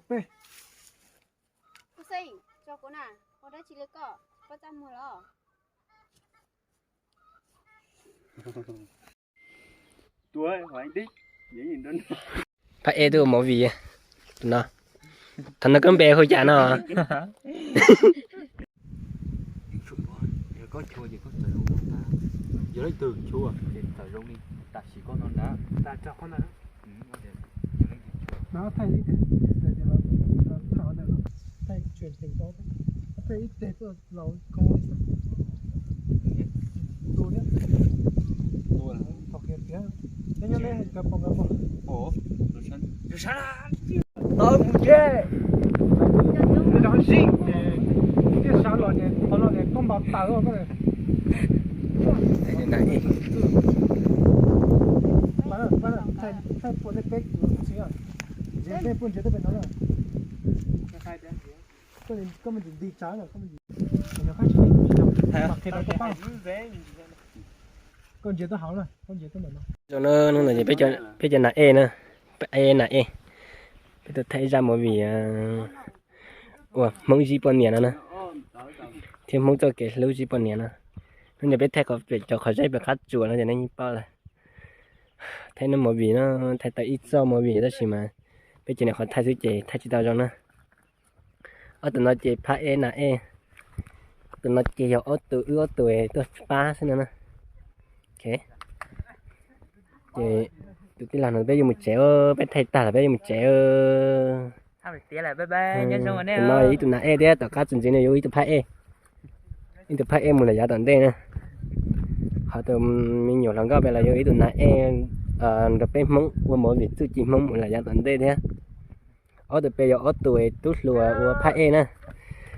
Peb. Xeeb, tso kuv na, ua dab tsi li koj, koj txaj muag los? Phab ej twb ua movie no. Thaum no koj npe hu cas no? Tau mus tsev. Zib, tiaj sab los ces qhov no ces koj npau taws koj. Thaij puas tej peb kuv txiv, tsis tej puas nrhiav tej pem no na. Koj me ntim nti tsav na, koj me ntim, koj nrhiav tuaj hauv na, koj nrhiav tuaj ntawm no. Hnub no ces peb cov nas ej na, peb nas ej, peb tuaj thaij ib zaj movie uas Hmoob zib poj niam no na, thiab Hmoob txoj kev hlub zib poj niam no. Hnub no peb thaij cov qhov zeb pem qab tsuas no ces nej yeej paub lawm. Thaij movie no, thaij tau ib txoj movie tab sis mas peb ces nyuam qhuav thaij xwb ces thaij tsis tau zoo na. Ob tug no ces phab ej nas ej, tus no ces yog ob tug wb ob tug tuaj pab xwb no na. Ces tus tij laug no peb yuav mus tsev, peb thaij tag lawm peb yuav mus tsev. Tus no yog ib tug nas ej thiab tom qab txuas ntxiv no yog ib tug phab ej, ib tug phab ej mus lawm yav tom ntej na. Ho tus me nyuam hluas nkauj pem los yog ib tug nas ej nrog peb Hmoob ua movie txuj ci Hmoob mus lawm yav tom ntej thiab. Ob tug pem yog ob tug tub hluas ua phab ej na.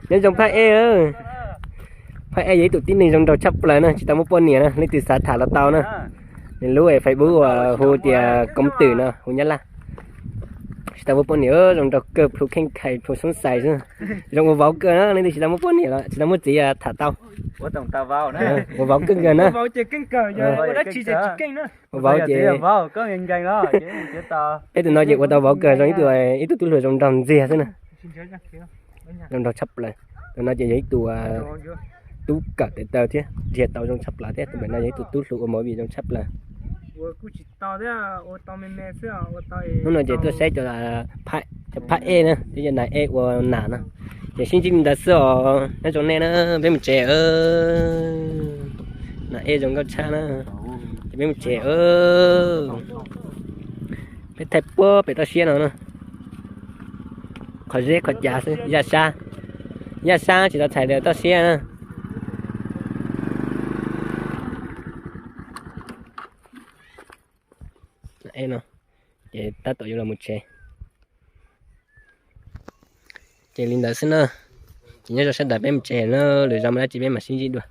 Nyob zoo phab ej. Phab ej yog ib tug tib neeg zoo nraug tshaj plaws na, tsis tau muaj poj niam na, leej twg xav tham los tau na. Nws lub Facebook uas hu tias Koob Twm no, hu Nyab Laj. Tsis tau muaj poj niam, zoo nraug kawg, plhu kheej khais plhu xoob xais xwb. Zoo ua vauv kawg na, leej twg tsis tau muaj poj niam los tsis tau muaj txiv tham tau. Ua vauv kawg kawg na. Ua vauv ces peb tus no ces ua tau vauv kawg, zoo ib tug, ib tug tub hluas zoo nraug ntxiag xwb na. Zoo nraug tshaj plaws. Tus no ces yog ib tug tub kawm tes taw thiab nrhiav tau zoo tshaj plaws thiab. Tus pem no yog ib tug tub hluas ua movie zoo tshaj plaws. Hnub no ces tuaj saib cov, cov phab ej na thiab cov nas ej ua nas no. Ces sib ntsib li ntawd xwb os, nyob zoo nej na, peb mus tsev. Nas ej zoo nkauj tshaj na. Ces peb mus tsev. Peb thaij puag pem toj siab no na. Qhov zeb qhov cav xwb, yaj sab, yaj sab tsis tau txhais tias toj siab na. Ces tab tom yuav los mus tsev. Ces li ntawd xwb na. Ces nyob zoo sawv daws, peb mus tsev na, lwm zaus muaj dab tsi peb mam sib ntsib dua.